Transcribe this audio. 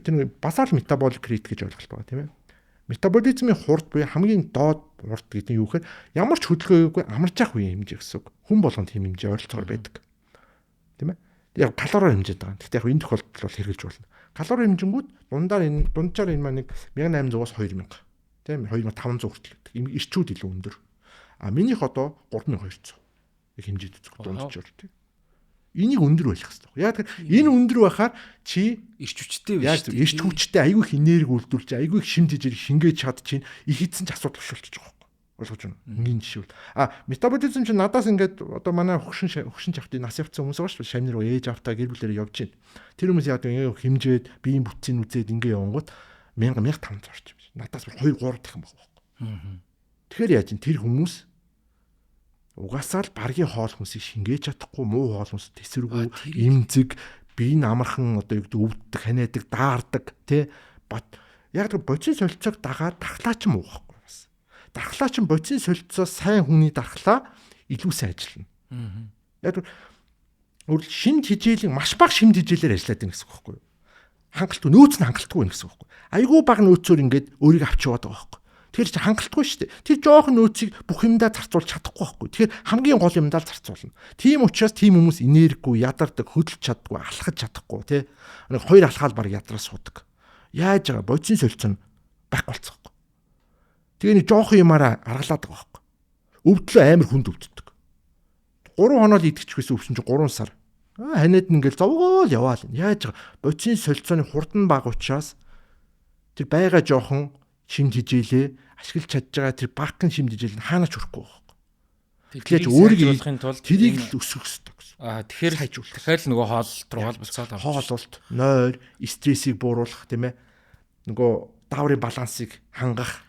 Тэр нэг basal metabolic rate гэж ойлголт байгаа, тийм ээ. Метаболизмын хурд буюу хамгийн доод хурд гэдэг нь юу гэхээр ямар ч хөдөлгөөнгүй амарч явах үеийн хэмжээ гэсэн үг. Хүн болгонд тийм хэмжээ ойролцоогоор байдаг. Тийм ээ. Яг калориор хэмжээд байгаа. Гэхдээ яг энэ тохиолдолд бол хэрэгжилж болно. Калори хэмжингүүд дундаар энэ дунджаар энэ маань нэг 1800-аас 2000, тийм 2500 хүртэл гэдэг. Эрчүүд илүү өндөр. А минийх одоо 3200 яг хэмжээд үзэх дунджаар, тийм. Энийг өндөр байх хэрэгтэй. Яг тэр энэ өндөр байхаар чи эрч хүчтэй биш. Яг эрч хүчтэй, айгүй их энерги үйлдвэрлэж, айгүй их шимт хижээр шингээж чадчихээн. Их эзэн ч асуудал биш болчих жоох байхгүй. Ойлгож байна. Энгийн жишээ бол. А метаболизм чинь надаас ингээд одоо манай хөгшин хөгшин чавтын нас явцсан хүмүүс байгаа шүү дээ. Шамнэр рүү ээж автаа гэр бүлээрээ явж байна. Тэр хүмүүс яг ингээд хэмжээд биеийн бүтцийг үзээд ингээд явангууд 1000 1500 орчим. Надаас 2 3 дахин баг байхгүй. Тэгэхээр яаж ин тэр хүмүүс угаасаа л баргийн хоол хүнсийг шингээж чадахгүй, муу хоол хүнс тэсвэргүй, эмзэг, бие нь амархан одоо юу гэдэг өвддөг, ханиадаг, даардаг, тий, бат яг тэр бодисын солилцоог дагаад дархлаа ч муу байхгүй бас. Дархлаа ч бодисын солилцоо сайн хүний дархлаа илүү сайн ажиллана. Яг тэр өөрөлд шимт хичээлийн маш бага шимт хичээлээр ажиллаад байна гэсэн үг байхгүй юу? Хангалтгүй нөөц нь хангалтгүй байна гэсэн үг байхгүй. Айгүй бага нөөцөөр ингээд өөрийгөө авч яваад байгаа байхгүй. Тэгэхээр чи хангалтгүй шүү дээ. Тэр жоохон нөөцийг бүх юмдаа зарцуулж чадахгүй байхгүй. Тэгэхээр хамгийн гол юмдаа л зарцуулна. Тийм учраас тийм хүмүүс энергигүй, ядардаг, хөдөлж чаддаггүй, алхаж чадахгүй, тий. Нэг хоёр алхаал баг ядраа суудаг. Яаж байгаа бодисын солилцоо нь байхгүй болцсон байхгүй. Тэгээ нэг жоохон юмараа аргалаад байгаа байхгүй. Өвдлөө амар хүнд өвддөг. 3 хоног л идчихвэсэн өвсөн чинь 3 сар. Ханиад ингээл зовгоол яваал. Яаж байгаа бодисын солилцооны хурд нь бага учраас тэр байгаа жоохон шимт хижээлээ ашиглаж чадж байгаа тэр багхан шимт хижээл нь хаанаач хүрэхгүй байхгүй. Тэгэхээр өөрийг тулд тэрийг л өсгөх хэрэгтэй гэсэн. Аа, тэгэхээр тэгэхээр л нөгөө хооллолт руу холбоцоод хооллолт, нойр, стрессийг бууруулах, тийм ээ. Нөгөө дааврын балансыг хангах.